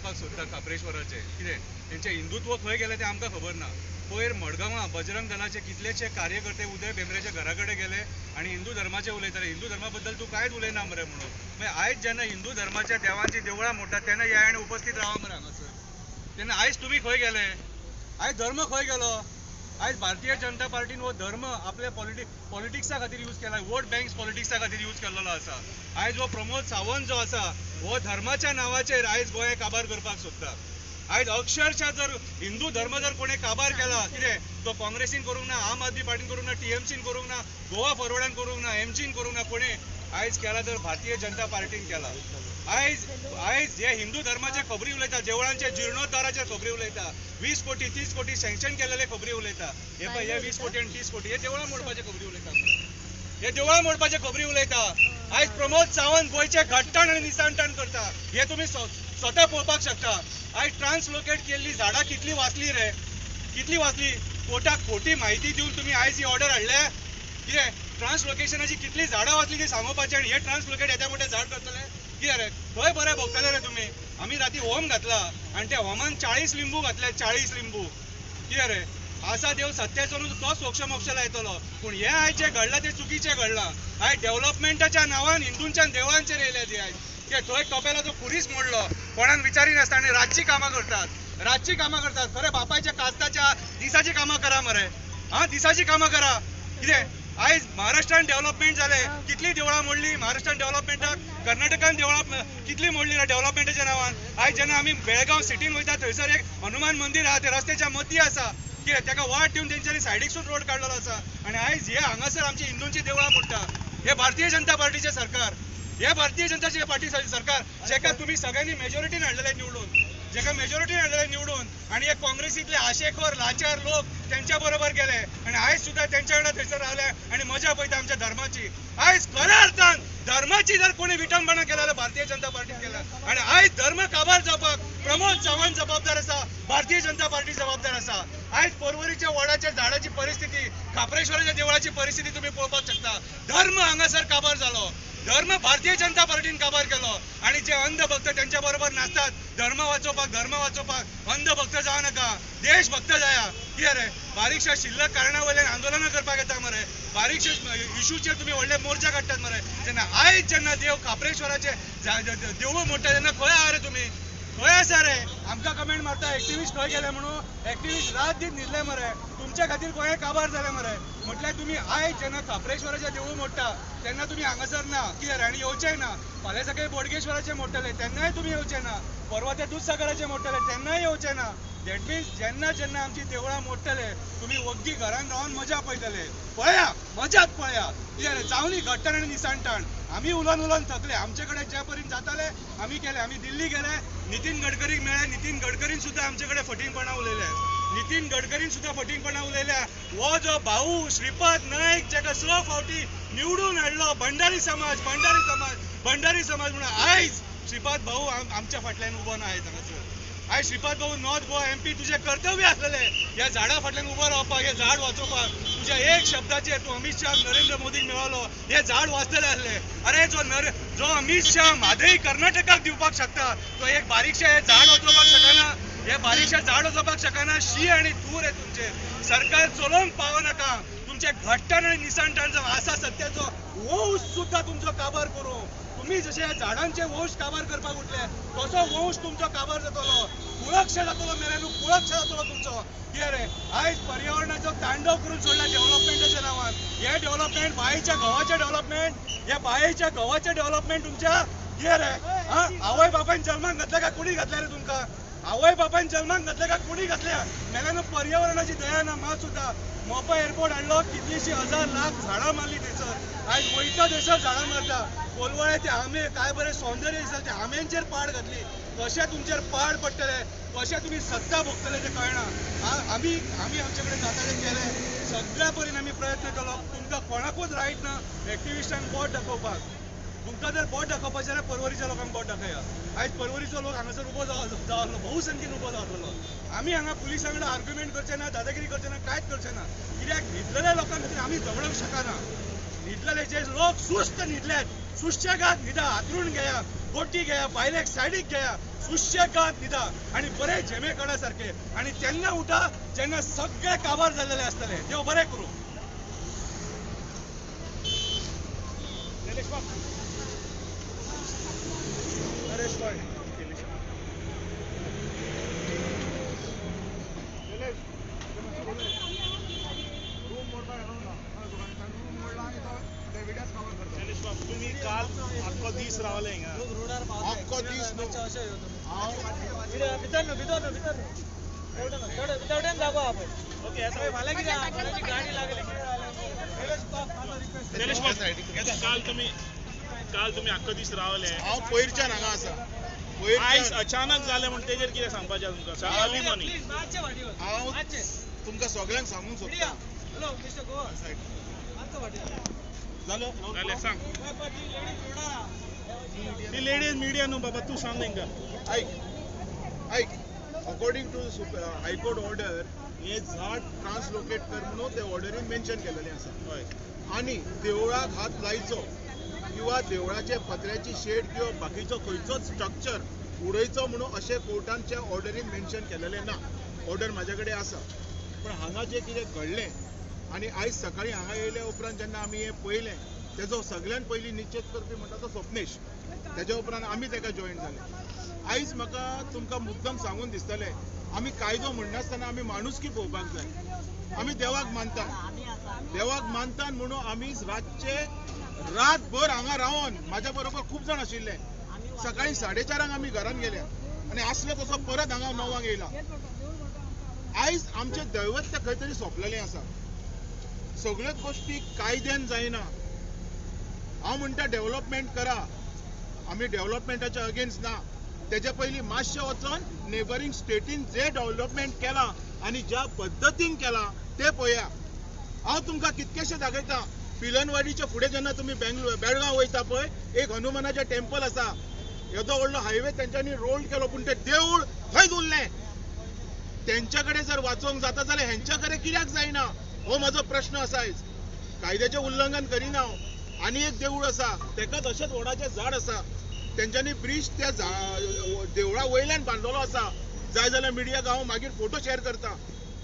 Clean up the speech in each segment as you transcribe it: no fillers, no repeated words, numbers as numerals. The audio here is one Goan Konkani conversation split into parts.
करपाक सोदता खाप्रेश्वराचे. कितें तेंचें हिंदुत्व खंय गेलें तें आमकां खबर ना. पयर मडगांवां बजरंग दलाचे कितलेशे कार्यकर्ते उदय भेंब्रेच्या घरा कडेन गेले आनी हिंदू धर्माचे उलयताले. हिंदू धर्मा बद्दल तूं कांयच उलयना मरे म्हणून. मागीर आयज जेन्ना हिंदू धर्माच्या देवांची देवळां मोडटात तेन्ना ह्या आनी उपस्थित रावा मरे हांगासर. तेन्ना आयज तुमी खंय गेले? आयज धर्म खंय गेलो? आयज भारतीय जनता पार्टीन हो धर्म आपल्या पॉलिटिक्सा खातीर यूज केला, वोट बँक्स पॉलिटिक्सा खातीर यूज केल्लो आसा. आयज हो प्रमोद सावंत जो आसा हो धर्माच्या नांवाचेर आयज गोंय काबार करपाक सोदता. आयज अक्षरशः जर हिंदू धर्म जर कोणें काबार केला कितें तो काँग्रेसीन करूंक ना, आम आदमी पार्टीन करूंक ना, टीएमसीन करूंक ना, गोवा फॉरवर्डान करूंक ना, एमजीन करूंक ना, कोणें आयज केला तर भारतीय जनता पार्टीन केला. आयज आयज हे हिंदू धर्माचे खबरी उलयता, देवळांचे जिर्णोद्धाराचे खबरी उलयता, 20 कोटी 30 कोटी सँक्शन केलेले खबरी उलयता. हे पळय हे 20 कोटी आनी 30 कोटी हे देवळां मोडपाचे खबरी उलयता, हे देवळां मोडपाचे खबरी उलयता. आयज प्रमोद सावंत गोंयचे घट्टाण आनी निसाणटाण करता हे तुमी स्वता पळोवपाक शकता. आयज ट्रान्सलोकेट केल्ली झाडां कितली वाचली रे, कितली वाचली? कोर्टाक खोटी म्हायती दिवन तुमी आयज ही ऑर्डर हाडल्या. कितें ट्रान्सलोकेशनाची कितली झाडां वाचली ती सांगोवपाची आनी हे ट्रान्सलोकेट येद्या मोठे झाड करतले कितें रे? खंय बरें भोगतले रे तुमी? आमी राती होम घातला आनी त्या होमान 40 लिंबू घातले, 40 लिंबू. कितें रे? आसा देव सत्याचो न्हू तोच सोक्ष मोक्ष लायतलो. पूण हें आयज जें घडलां तें चुकीचें घडलां. आयज डेव्हलपमेंटाच्या नांवान हिंदूंच्या देवळांचेर येयल्या ती आयज. कित्याक थंय कपेलाचो खुरीस मोडलो, कोणाक विचारिनासतना आनी रातचीं कामां करतात, रातचीं कामां करतात. खरें बापायच्या कास्ताच्या दिसाचीं कामां करा मरे, आं दिसाचीं कामां करा. कितें आयज महाराष्ट्रान डेव्हलपमेंट जालें, कितलीं देवळां मोडलीं महाराष्ट्रान डेव्हलपमेंटाक, कर्नाटकान देवळां कितलीं मोडलीं डेव्हलपमेंटाच्या नांवान. आयज जेन्ना आमी बेळगांव सिटीन वयता थंयसर एक हनुमान मंदीर आहा, तें रस्त्याच्या मदीं आसा. कितें ताका वाट दिवन तेंच्यांनी सायडीकसून रोड काडलेलो आसा. आनी आयज हे हांगासर आमची हिंदूंची देवळां मोडटा. हे भारतीय जनता पार्टीचें सरकार, हे भारतीय जनता पार्टी सरकार जेका तुमी सगळ्यांनी मेजॉरिटीन हाडलेले निवडून, जेका मेजॉरिटीन हाडलेले निवडून, आनी हे काँग्रेसींतले आशेखोर लाचार लोक तेंच्या बरोबर गेले आनी आयज सुद्दां तेंच्या वांगडा थंयसर रावले आनी मजा पळयता आमच्या धर्माची. आयज खऱ्या अर्थान धर्माची जर कोणी विटंबना केल्या जाल्यार भारतीय जनता पार्टीन केल्या. आनी आयज धर्म काबार जावपाक प्रमोद सावंत जबाबदार आसा, भारतीय जनता पार्टी जबाबदार आसा. आयज पर्वरीच्या वडाच्या झाडाची परिस्थिती, खाप्रेश्वराच्या देवळाची परिस्थिती तुमी पळोवपाक शकता. धर्म हांगासर काबार जालो, धर्म भारतीय जनता पार्टीन काबार केलो. आनी जे अंधभक्त तेंच्या बरोबर नाचतात धर्म वाचोवपाक, धर्म वाचोवपाक अंधभक्त जावं नाका, देशभक्त जाया. कितें रे बारीकशा शिल्लक कारणा वयल्यान आंदोलनां करपाक येता मरे, बारीकशे इशूचेर तुमी व्हडले मोर्चा काडटात मरे. जेन्ना आयज जेन्ना देव खाप्रेश्वराचे देवूळ मोडटा तेन्ना खंय आहा रे तुमी? खंय आसा रे? आमकां कमेंट मारता एक्टिविस्ट खंय गेले म्हणून. एक्टिविस्ट रात दीस न्हिदले मरे, तुमच्या खातीर गोंय काबार जालें मरे. म्हटल्यार तुमी आयज जेन्ना खाप्रेश्वराचें देवूळ मोडटा तेन्ना तुमी हांगासर ना. कितें रे? आनी येवचेय ना. फाल्यां सकाळीं बोडगेश्वराचें मोडटले तेन्नाय तुमी येवचे ना, परवां ते दुदसागराचें मोडटले तेन्नाय येवचे ना. That means जेन्ना जेन्ना आमची देवळां मोडटले तुमी वग्गी घरान रावन मजा पळयतले. पळया, मजाच पळया. कितें रे जावनी घट्टाण आनी निसाणटाण. आमी उलोवन उलोवन थकले. आमचे कडेन ज्या परीन जाताले आमी केले. आमी दिल्ली गेले, नितीन गडकरीक मेळ्ळे, नितीन गडकरीन सुद्दां आमचे कडेन फटींगपणां उलयले, नितीन गडकरीन सुद्दां फटींगपणां उलयल्या. हो जो भाऊ श्रीपाद नायक जाका 6 फावटी निवडून हाडलो, भंडारी समाज, भंडारी समाज, भंडारी समाज म्हणून आयज श्रीपाद भाऊ आमच्या फाटल्यान उबो ना आयज हांगासर. आयज श्रीपाद भाऊ नॉर्थ गोवा एमपी तुजें कर्तव्य आसलेलें ह्या झाडा फाटल्यान उबो रावपाक, हें झाड वाचोवपाक. तुज्या एक शब्दाचेर तूं अमीत शाह नरेंद्र मोदीक मेळ्ळो, हें झाड वाचतलें आसलें. अरे जो अमीत शाह म्हादई कर्नाटकाक दिवपाक शकता तो एक बारीकशें हें झाड वाचोवपाक शकना, हे बारीकशें झाड वाचोवपाक शकना. शी आनी धूर हे तुमचेर. सरकार चलोवंक पावनाका, तुमचें घट्टाण आनी निसाणटाण जावं आसा सत्याचो वंश सुद्दां तुमचो काबार करूं. तुमी जशे ह्या झाडांचे वंश काबार करपाक उठले तसो वंश तुमचो काबार जातलो, कुळक्ष जातलो मेरेन, कुळक्ष जातलो तुमचो. कितें रे आयज पर्यावरणाचो तांडव करून सोडला डेव्हलपमेंटाच्या नांवान. हे डेव्हलपमेंट बायेच्या घोवाचें डेव्हलपमेंट, हे बायेच्या घोवाचें डेव्हलपमेंट तुमच्या. कितें रे आं आवय बापायन जल्माक घातल्या काय कोणी घातल्या रे तुमकां? आवय बापायन जल्माक घातल्या काय कोणी घातल्या? मेल्यान पर्यावरणाची दया ना मात सुद्दां. मोपा एअरपोर्ट हाडलो, कितलीशी 1000 लाख झाडां मारली थंयसर. आयज वयता थंयसर झाडां मारता. कोलवाळे ते आंबे काय बरें सौंदर्य दिसता, त्या आंब्यांचेर पाड घातली. कशें तुमचेर पाड पडटले, कशें तुमी सत्ता भोगतले तें कळना. आमी आमी आमचे कडेन जाता तें केलें, सगळ्या परीन आमी प्रयत्न केलो. तुमकां कोणाकूच रायट ना एक्टिविस्टांक बोट दाखोवपाक. तुमकां जर बोट दाखोवपाचें जाल्यार पर्वरीच्या लोकांक बोट दाखया. आयज पर्वरीचो लोक हांगासर उबो जावलो, बहुसंख्येन उबो जावलो. आमी हांगा पुलिसां कडेन आर्ग्युमेंट करचे ना, दादागिरी करचे ना, कांयच करचे ना. कित्याक न्हिदलेल्या लोकां खातीर आमी झगडोंक शकना. न्हिदलेले जे लोक सुस्त न्हिदल्यात, सुशेगाद न्हिदा, हातरून घेया. बोटी घेया, बायलेक सायडीक घेया, सुशेगाद न्हिदा आनी बरे झेमे काडा सारके, आनी तेन्ना उठा जेन्ना सगळे काबार जाल्लेले आसतले. देव बरें करूं. तुम्ही काल आख्खो दीस रावले हिंगा? आख्खो दीस न्हू, काल तुम्ही आख्खो दीस रावले. हांव पयरच्यान हांगा आसा. आयज अचानक जालें म्हण तेजेर कितें सांगपाचें तुमकां? अर्ली मॉर्निंग हांव तुमकां सगळ्यांक सांगूंक सोदता. जालें, सांग. ती लेडीज मिडिया न्हू बाबा, तूं सांग तेंकां. आयक आयक, according to high court order हे झाड ट्रान्सलोकेट कर म्हणून ते ऑर्डरीन मेन्शन केलेलें आसा. आनी देवळाक हात लायचो किंवा देवळाचे पत्र्याची शेड किंवा बाकीचो खंयचोच स्ट्रक्चर उडयचो म्हणून अशें कोर्टानच्या ऑर्डरीन मेन्शन केलेलें ना. ऑर्डर म्हाजे कडेन आसा. पूण हांगा जें कितें घडलें आनी आयज सकाळीं हांगा येयल्या उपरांत जेन्ना आमी हें पळयलें, तेजो सगळ्यान पयलीं निश्चीत करपी म्हणटा तो स्वप्नेश. तेज्या उपरांत आमी तेका जॉयन जाले. आयज म्हाका तुमकां मुद्दम सांगून दिसतलें, आमी कायदो म्हणनासतना आमी माणुसकी पळोवपाक जाय. आमी देवाक मानता, देवाक मानतात म्हणून आमी रातचे रातभर हांगा रावन, म्हाज्या बरोबर खूब जाण आशिल्ले, सकाळीं 4:30 आमी घरान गेले आनी आसले तसो परत हांगा 9 येयला. आयज आमचें दैवत्य खंय तरी सोंपलेलें आसा. सगळ्योच गोश्टी कायद्यान जायना. हांव म्हणटा डेव्हलपमेंट करा, आमी डेव्हलपमेंटाच्या अगेन्स्ट ना. तेज्या पयलीं मातशें वचोन नेबरींग स्टेटीन जे डेव्हलपमेंट केलां आनी ज्या पद्दतीन केलां तें पळया. हांव तुमकां कितकेशें दाखयता. पिलनवाडीच्या फुडें जेन्ना तुमी बेळगांव वयता पळय, एक हनुमानाचें टेम्पल आसा. येदो व्हडलो हायवे तेंच्यांनी रोल केलो, पूण तें देवूळ थंयच उरलें. तेंच्या कडेन जर वाचोवंक जाता जाल्यार हेंच्या कडेन कित्याक जायना, हो म्हजो प्रश्न आसा. आयज कायद्याचें उल्लंघन करिना हांव. आनी एक देवूळ आसा, तेका तशेंच वडाचें झाड आसा. तेंच्यांनी ब्रिज त्या देवळा वयल्यान बांदलेलो आसा. जाय जाल्यार मिडियाक हांव मागीर फोटो शेअर करता.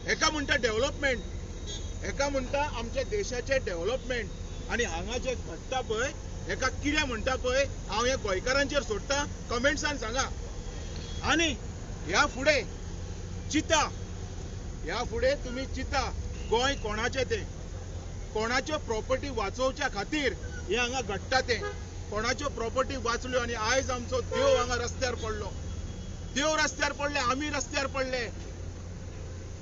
हेका म्हणटा डेव्हलपमेंट, हेका म्हणटा आमच्या देशाचें डेव्हलपमेंट. आनी हांगा जें घडटा पळय, हेका कितें म्हणटा पळय, हांव हे गोंयकारांचेर सोडटा, कमेंट्सान सांगा. आनी ह्या फुडें चिंता, ह्या फुडें तुमी चिंता गोंय कोणाचें तें, कोणाच्यो प्रॉपर्टी वाचोवच्या खातीर हें हांगा घडटा तें, कोणाच्यो प्रॉपर्टी वाचल्यो. आनी आयज आमचो देव हांगा रस्त्यार पडलो, देव रस्त्यार पडले, आमी रस्त्यार पडले.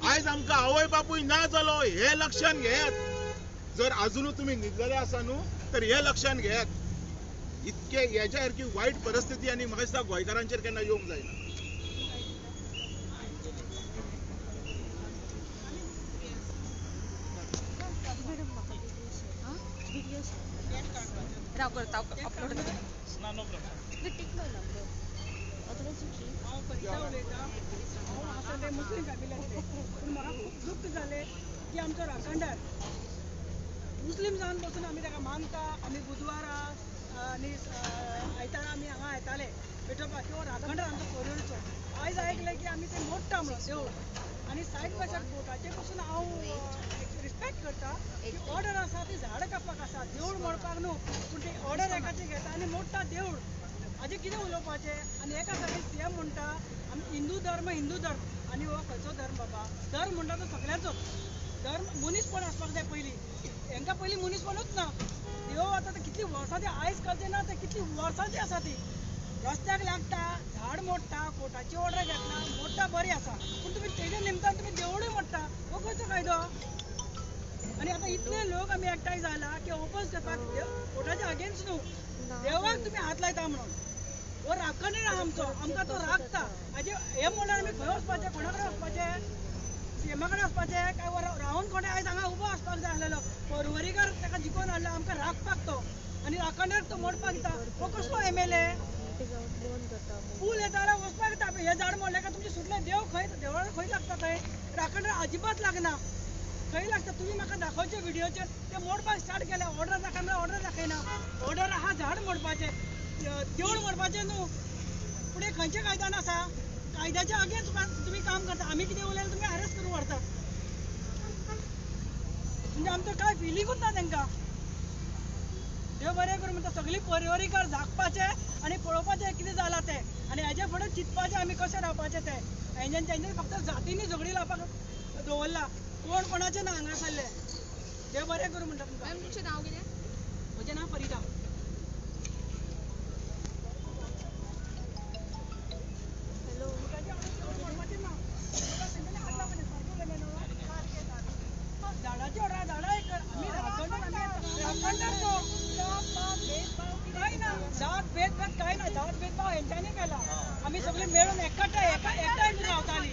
आयज आमकां आवय बापूय ना जालो हें लक्षान घेयात. जर आजुनूय तुमी न्हिदलेले आसा न्हू तर हें लक्षान घेयात. इतके हेज्या सारकी वायट परिस्थिती आनी म्हाका दिसता गोंयकारांचेर केन्ना येवंक जायना. हांव कविता उलयतां. हांव आसा तें मुस्लीम फॅमिलींतलें, पूण म्हाका खूब दुख्ख जालें की आमचो राखणदार मुस्लीम जावन बसून आमी ताका मानता. आमी बुधवारा आनी आयतारा आमी हांगा येताले पेटोवपाक, किंवा राखणदार आमचो पर्वरीचो. आयज आयकलें की आमी ते मोडटा म्हणून देवूळ, आनी सायड बाय सायड कोर्टाचे पसून हांव रिस्पेक्ट करता की ऑर्डर आसा ती झाडां कापपाक आसा, देवूळ मोडपाक न्हू. पूण ती ऑर्डर एकाची घेता आनी मोडटा देवूळ. हाजें कितें उलोवपाचें? आनी एका सायडीन सी एम म्हणटा आमी हिंदू धर्म, हिंदू धर्म. आनी हो खंयचो धर्म बाबा? धर्म म्हणटा तो सगळ्यांचोच धर्म. मनीसपण आसपाक जाय पयलीं. हेंकां पयलीं मनीसपणूच ना. देव आतां कितलीं वर्सां ती आयज कळचें ना, ते कितलीं वर्सांची आसा ती. रस्त्याक लागता, झाड मोडटा, कोर्टाची ऑर्डर घेतना मोडटा, बरी आसा, पूण तुमी तेजे निमतान तुमी देवूळय मोडटा, हो खंयचो कायदो? आनी आतां इतले लोक आमी एकठांय जाला की ओपोज करपाक कोर्टाच्या अगेन्स्ट न्हू, देवाक तुमी हात लायता म्हणून. हो राखणदार आहा आमचो, आमकां तो राखता. हाजे हें म्हणल्यार आमी खंय वचपाचें, कोणा कडेन वचपाचें? सी एमा कडेन वचपाचें काय रावन कोणें आयज हांगा उबो आसपाक जाय आसलेलो? पर्वरीकर ताका जिखोवन हाडलो आमकां राखपाक तो, आनी राखणदार तो मोडपाक दिता. हो कसलो एम एल ए? पूल येता जाल्यार वचपाक दिता. हें झाड मोडलें काय तुमचें सुटलें. देव खंय, देवळाक खंय लागता थंय राखणदार अजिबात लागना. खंय लागता तुमी म्हाका दाखोवचे व्हिडियोचेर. ते मोडपाक स्टार्ट केलें. ऑर्डर दाखय म्हळ्यार ऑर्डर दाखयना. ऑर्डर आहा झाड मोडपाचें. देवूळ मोडपाचें न्हू. पूण हे खंयच्या कायद्यान आसा? कायद्याच्या अगेन्स्ट तुमी काम करता. आमी कितें उलयल्यार तुमी अरेस्ट करून व्हरतात. म्हणजे आमचो कांय फिलिंगूच ना तांकां. देव बरें करूं म्हणटा. सगळीं पर्वरीकार जागपाचें आनी पळोवपाचें कितें जालां तें, आनी हेजे फुडें चिंतपाचें आमी कशें रावपाचें तें. हेंच्यान तेंच्यांनी फक्त जातींनी झगडी लावपाक दवरला, कोण कोणाचें ना हांगासरलें. देव बरें करूं म्हणटा तुमकां. तुमचें नांव कितें? म्हजें नांव फरिदा. झाडाची ऑर्डर, झाडां एक आमी राखणदार तो काय ना, जात भेदभाव काय ना, जात भेदभाव हेंच्यांनी केला. आमी सगळीं मेळून एकठांय एकठांय रावतालीं.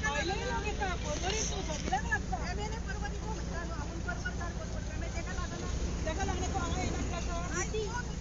भायलेय लोक येता, पर्वरी तूं सगळ्यांक लागता. तेका लागना, तूं हांगा येनासलो.